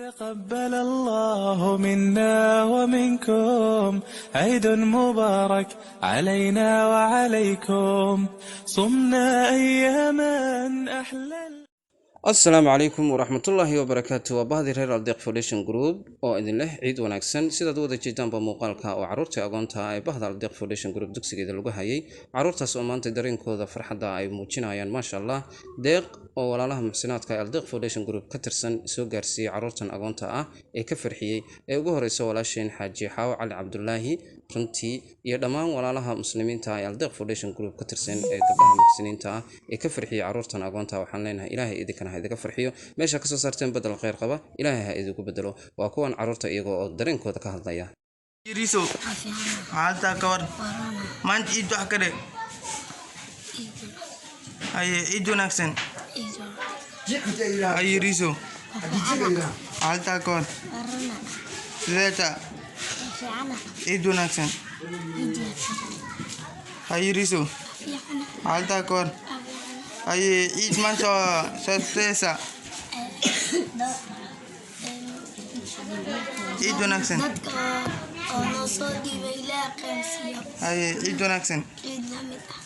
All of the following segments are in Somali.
تقبل الله منا ومنكم عيد مبارك علينا وعليكم صمنا أياما أحلى. Asalaamu calaykum waraxmatullaahi wabarakaatu. Waa bahdii reer Aldeeq Foundation Group oo idin leh ciid wanaagsan. Sidaad u wada jeedaanba muuqaalka oo carruurta agoonta ee bahda Aldeeq Foundation Group dugsigeeda lagu hayay, carruurtaas oo maanta dareenkooda farxadda ay muujinayaan, maasha Allah. Deeq oo walaalaha muxsinaadka ee Aldeeq Foundation Group ka tirsan soo gaarsiiyey carruurtan agoonta ah ee ka farxiyey, ee ugu horeysa walaasheen Xaaji Xaawo Cali Cabdulaahi runtii, iyo dhammaan walaalaha muslimiinta ee Aldeeq Foundation Group ka tirsan ee gabdhaha muxsiniinta ah ee ka farxiyey carruurtan agoonta. Waxaan leenahay Ilaahay idinkana ha idinka farxiyo, meesha kasoo saarteen bedel kheyr qaba Ilaahay ha idinku bedelo. Waa kuwan carruurta iyaga oo dareenkooda ka hadlaya. Yariisow, xaaladdaa ka war maanta? Ciid wax ka dhe. Haye, ciid wanaagsan. Haye Yariisow, xaaladdaa ka war? Sidee taa? Ciid wanaagsan. Haye Yariisow, xaaladdaa ka war? Haye, ciid maanta waa soo tusaysaa. Ciid wanaagsan. Dadka oo noo soo dhiibay Ilaaha qaybsiiyo. Haye, ciid wanaagsan. Ciid la mid ah.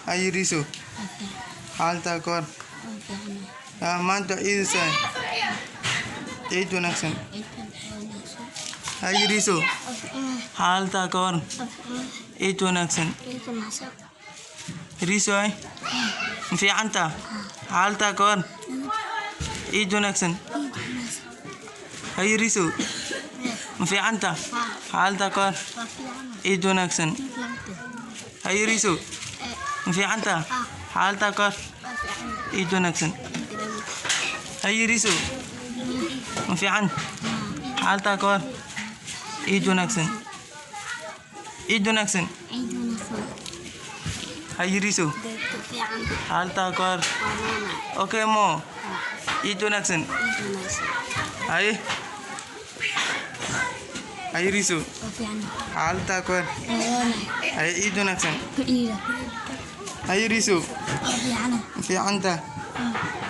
Haye Yariisow, xaaladdaa ka war? Maanta waa ciidaysaa. Ciid wanaagsan. Haye Yariisow, xaaladdaa ka war? Ciid wanaagsan. Ciid wanaagsan. Yariisow, ay ma fiicantaa? Xaaladdaa ka war? Ciid wanaagsan. Haye Yariisow, ma fiicantaa? Xaaladdaa ka war? Ciid wanaagsan. Haye Yariisow, ma fiicantaa? Xaaladdaa ka war? Ciid wanaagsan. Haye Yariisow, ma fiican? Xaaladdaa ka war? Ciid wanaagsan. Ciid wanaagsan. Ciid wanaagsan. Haye Yariisow, Dadka fiican. xaaladdaa ka war? Waana. Okay mo, ciid wanaagsan. Ciid wanaagsan. Haye, haye Yariisow, Waa fiican. xaaladdaa ka war? Waana. Haye, ciid wanaagsan. Ciida. Haye Yariisow, Waa fiican. ma fiicantaa?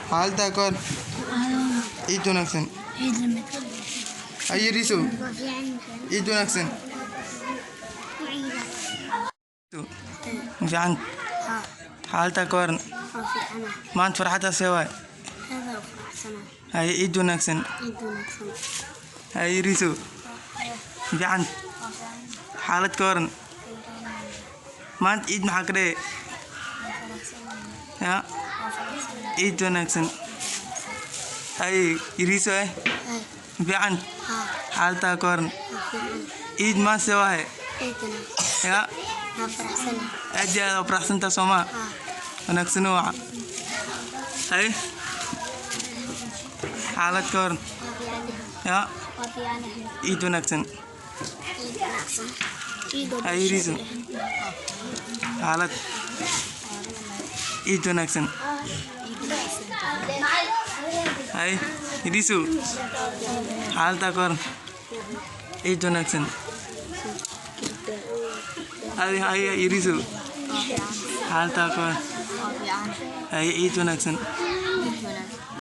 Xaaladdaa ka war? Waana. Ciid wanaagsan. Ciid la mid. Haye Yariisow, Waa fiican. ciid wanaagsan. Ciida. Ma fiican? Xaaladdaa ka waran? Waa fiican. Maanta farxaddaasee waay? Aad u faraxsanahay. Haye, ciid wanaagsan. Ciid wanaagsan. Haye Yariisow, ma fiican? Xaalad ka waran maanta? Ciid maxaa ka dhigay ya? Ciid wanaagsan. Haye Yariisow, ay ma fiican? Xaaladdaa ka waran? Ciid maanta see waaye? Ciid wanaagsan. Ya. Waa faraxsanahay. Aad iyo aad waa faraxsantaa, soomaa? Wanaagsan waca. Haye, xaalad ka waran? Waa fiican. Ya. Waa fiican. Ciid wanaagsan. Ciid wanaagsan. Ciid oo Haye Yariisow, xaalad? Ciid wanaagsan. Haye Yariisow, xaaladdaa ka waran? Ciid wanaagsan. Haye, haye Yariisow, xaaladdaa ka waran? Haye, ciid wanaagsan.